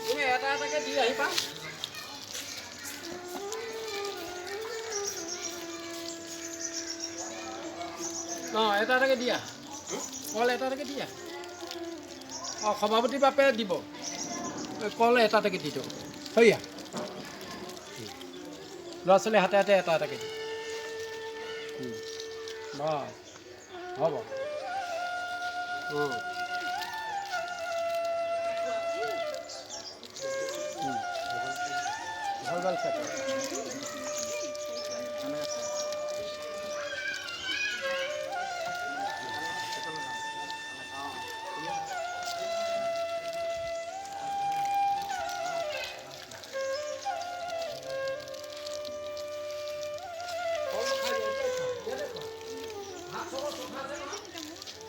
তুমি এটা এটাকে দি আহিবা। অঁ, এটা এটাকে দিয়া, কল এটা এটাকে দিয়া। অঁ, সভাপতি বাপে দিব কল, এটা এটাকে দি দিব। হইয়া, ল'ৰা ছোৱালী হাতে হাতে এটা এটাকে দি। বাস, হ'ব। অঁ, ভাল ভাল চাই।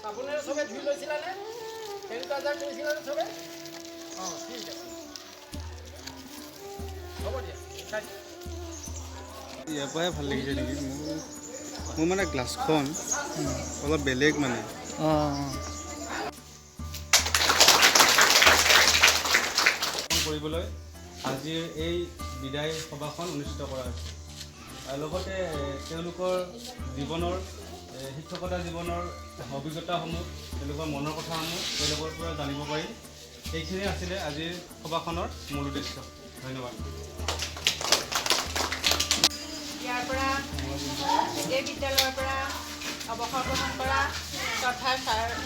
চাবোনেৰে চবে ধুই লৈছিলানে? চেনিটাইজাৰ কৰিছিলানে চবে? অঁ, ঠিক আছে, হ'ব দিয়া। ইয়াৰ পৰাই ভাল লাগিছে নেকি মোৰ? মানে গ্লাছখন অলপ বেলেগ মানে। অঁ। কৰিবলৈ আজিৰ এই বিদায় সভাখন অনুষ্ঠিত কৰা হৈছে আৰু লগতে তেওঁলোকৰ জীৱনৰ শিক্ষকতা জীৱনৰ অভিজ্ঞতাসমূহ, তেওঁলোকৰ মনৰ কথাসমূহ তেওঁলোকৰ পৰা জানিব পাৰিম। এইখিনিয়ে আছিলে আজিৰ সভাখনৰ মূল উদ্দেশ্য। ধন্যবাদ। ইয়াৰ পৰা, এই বিদ্যালয়ৰ পৰা অৱসৰ গ্ৰহণ কৰা শ্ৰদ্ধাৰ ছাৰসকল,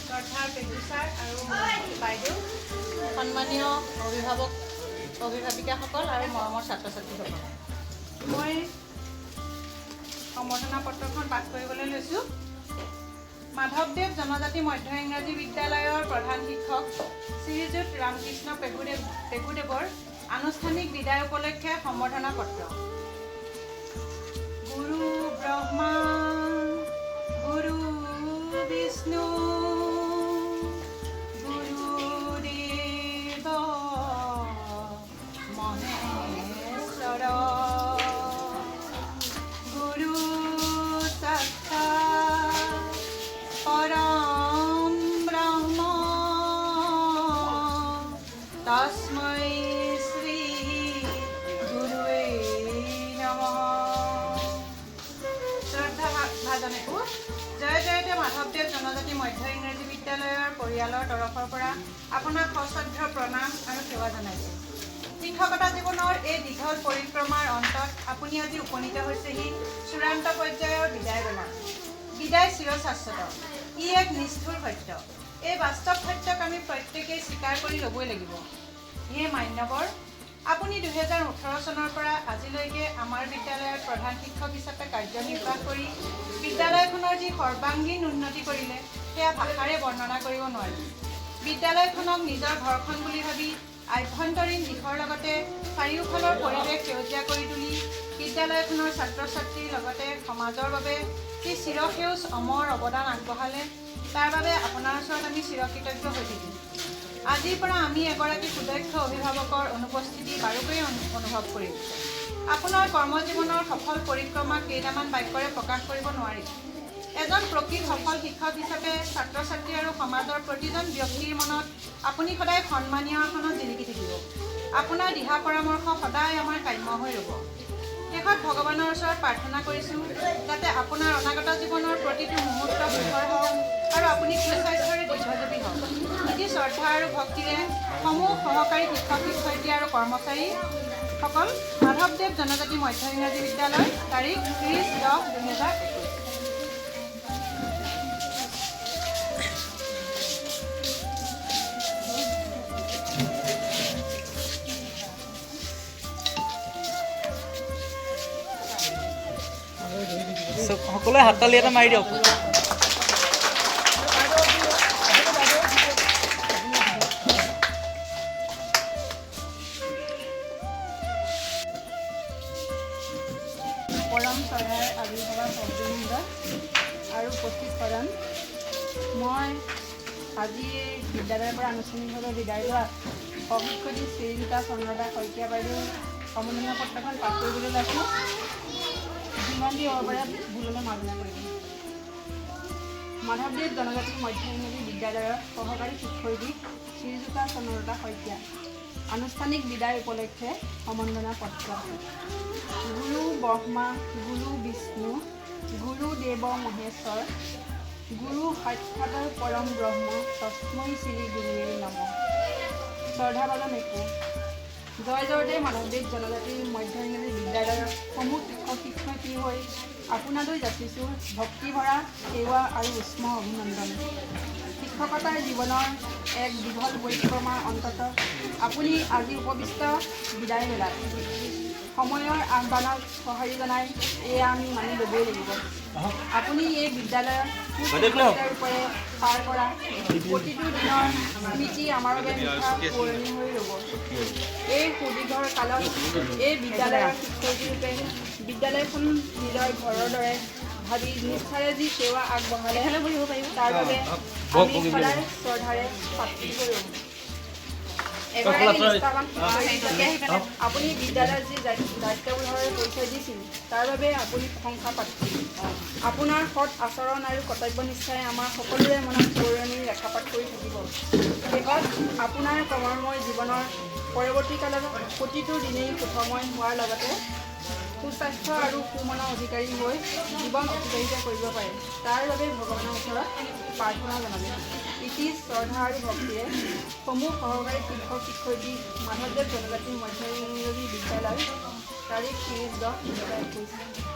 শ্ৰদ্ধাৰ পেগু ছাৰ আৰু বাইদেউ, সন্মানীয় অভিভাৱক অভিভাৱিকাসকল আৰু মৰমৰ ছাত্ৰ ছাত্ৰীসকল, মই সম্বৰ্ধনা পত্ৰখন পাঠ কৰিবলৈ লৈছোঁ। মাধৱদেৱ জনজাতি মধ্য ইংৰাজী বিদ্যালয়ৰ প্ৰধান শিক্ষক শ্ৰীযুত ৰামকৃষ্ণ পেগুদেৱৰ আনুষ্ঠানিক বিদায় উপলক্ষে সম্বৰ্ধনা পত্ৰ। গুৰু ব্ৰহ্মা, গুৰু বিষ্ণু, গুৰুদেৱ মহেশ্বৰ, গুৰু সাক্ষাৎ পৰম ব্ৰহ্ম, তস্मै শ্ৰী গুৰুৱে নমঃ। শ্ৰদ্ধা ভাজনেকো জয় জয়তে মাধৱদেৱ জনজাতি মধ্য ইংৰাজী বিদ্যালয়ৰ পৰিয়ালৰ তৰফৰ পৰা আপোনাক সশ্ৰদ্ধ প্ৰণাম আৰু সেৱা জনাইছোঁ। শিক্ষকতা জীৱনৰ এই দীঘল পৰিক্ৰমাৰ অন্তত আপুনি আজি উপনীত হৈছেহি চূড়ান্ত পৰ্যায়ৰ বিদায় বেলা। বিদায় চিৰশাশ্বত, ই এক নিষ্ঠুৰ সত্য। এই বাস্তৱ সত্যক আমি প্ৰত্যেকেই স্বীকাৰ কৰি ল'বই লাগিব। হে মান্যবৰ, আপুনি 2018 চনৰ পৰা আজিলৈকে আমাৰ বিদ্যালয়ত প্ৰধান শিক্ষক হিচাপে কাৰ্যনিৰ্বাহ কৰি বিদ্যালয়খনৰ যি সৰ্বাংগীন উন্নতি কৰিলে, সেয়া ভাষাৰে বৰ্ণনা কৰিব নোৱাৰি। বিদ্যালয়খনক নিজৰ ঘৰখন বুলি ভাবি আভ্যন্তৰীণ দিশৰ লগতে চাৰিওফালৰ পৰিৱেশ সেউজীয়া কৰি তুলি বিদ্যালয়খনৰ ছাত্ৰ ছাত্ৰীৰ লগতে সমাজৰ বাবে যি চিৰসেউজ অমৰ অৱদান আগবঢ়ালে, তাৰ বাবে আপোনাৰ ওচৰত আমি চিৰকৃতজ্ঞ হৈ থাকিম। আজিৰ পৰা আমি এগৰাকী সুদক্ষ অভিভাৱকৰ অনুপস্থিতি বাৰুকৈয়ে অনুভৱ কৰিম। আপোনাৰ কৰ্মজীৱনৰ সফল পৰিক্ৰমা কেইটামান বাক্যৰে প্ৰকাশ কৰিব নোৱাৰি। এজন প্ৰকৃত সফল শিক্ষক হিচাপে ছাত্ৰ ছাত্ৰী আৰু সমাজৰ প্ৰতিজন ব্যক্তিৰ মনত আপুনি সদায় সন্মানীয় আসনত জিলিকি থাকিব। আপোনাৰ দিহা পৰামৰ্শ সদায় আমাৰ কাম্য হৈ ৰ'ব। শেষত ভগৱানৰ ওচৰত প্ৰাৰ্থনা কৰিছোঁ যাতে আপোনাৰ অনাগত জীৱনৰ প্ৰতিটো মুহূৰ্ত সুখৰ হওক আৰু আপুনি সুস্বাস্থ্যৰে দীৰ্ঘজীৱী হওক। ইতি শ্ৰদ্ধা আৰু ভক্তিৰে সমূহ সহকাৰী শিক্ষক শিক্ষয়িত্ৰী আৰু কৰ্মচাৰীসকল, মাধৱদেৱ জনজাতি মধ্য ইংৰাজী বিদ্যালয়, তাৰিখ 30/10/2021। সকলোৱে হাততালি এটা মাৰি দিয়ক। পৰম শ্ৰদ্ধাৰ আৱিৰ্ভাৱ সদৃন্দ আৰু উপস্থিত প্ৰধান, মই আজি বিদ্যালয়ৰ পৰা আনুষ্ঠানিকভাৱে বিদায় লোৱা সশিক্ষয়িত্ৰী শ্ৰীযুতা চন্দ্ৰদা শইকীয়া বাইদেউৰ সম্বৰ্ধনা পত্ৰখন পাঠ কৰিবলৈ লৈছোঁ। ভ্ৰান্তি হ'ব পাৰে, ভুল হ'লে মাৰ্জনা কৰিব। মাধৱদেৱ জনজাতি মধ্য ইংৰাজী বিদ্যালয়ৰ সহকাৰী শিক্ষয়িত্ৰী শ্ৰীযুতা চন্দ্ৰলতা শইকীয়া। আনুষ্ঠানিক বিদায় উপলক্ষে সম্বৰ্ধনা পত্ৰ। গুৰু ব্ৰহ্মা, গুৰু বিষ্ণু, গুৰু দেৱ মহেশ্বৰ, গুৰু সাক্ষাৎ পৰম ব্ৰহ্ম, তস্মৈ শ্ৰী গুৰুৱে নমঃ। শ্ৰদ্ধাভাজন একো জয় জয়তে মাধৱদেৱ জনজাতিৰ মধ্য ইংৰাজী বিদ্যালয়ৰ সমূহ শিক্ষক শিক্ষয়িত্ৰী হৈ আপোনালৈ যাচিছোঁ ভক্তিভৰা সেৱা আৰু উষ্ম অভিনন্দন। শিক্ষকতাৰ জীৱনৰ এক দীঘল পৰিক্ৰমাৰ অন্তত আপুনি আজি উপবিষ্ট বিদায় বেলাত। সময়ৰ আহ্বানক সঁহাৰি জনাই এয়া আমি মানি ল'বই লাগিব। আপুনি এই বিদ্যালয়ৰ সুশিক্ষিতাৰ ৰূপেৰে পাৰ কৰা প্ৰতিটো দিনৰ স্মৃতি আমাৰ বাবে মিঠা সোঁৱৰণি হৈ ৰ'ব। এই সুদীৰ্ঘ কালত এই বিদ্যালয়ৰ শিক্ষয়িত্ৰী ৰূপে বিদ্যালয়খন নিজৰ ঘৰৰ দৰে ভাবি নিষ্ঠাৰে যি সেৱা আগবঢ়ালে, তাৰ বাবে আমি সদায় শ্ৰদ্ধাৰে পাত্ৰী হৈ ৰ'ম। এগৰাকী নিষ্ঠাবান শিক্ষয়িত্ৰী হিচাপে আপুনি বিদ্যালয়ত যি দায়িত্ববোধৰে পৰিচয় দিছিল, তাৰ বাবে আপুনি প্ৰশংসা পাত্ৰী। আপোনাৰ সৎ আচৰণ আৰু কৰ্তব্য নিষ্ঠাই আমাৰ সকলোৰে মনত সোঁৱৰণি ৰেখাপাত কৰি থাকিব। শেষত আপোনাৰ কৰ্মময় জীৱনৰ পৰৱৰ্তী কালত প্ৰতিটো দিনেই সুখময় হোৱাৰ লগতে সুস্বাস্থ্য আৰু সুমনৰ অধিকাৰী হৈ জীৱন অতিবাহিত কৰিব পাৰে, তাৰ বাবে ভগৱানৰ ওচৰত প্ৰাৰ্থনা জনালোঁ। ইতি শ্ৰদ্ধা আৰু ভক্তিৰে সমূহ সহকাৰী শিক্ষক শিক্ষয়িত্ৰী, মাধৱদেৱ জনজাতি মধ্য ইংৰাজী বিদ্যালয়। তাৰিখ 30/10/2021।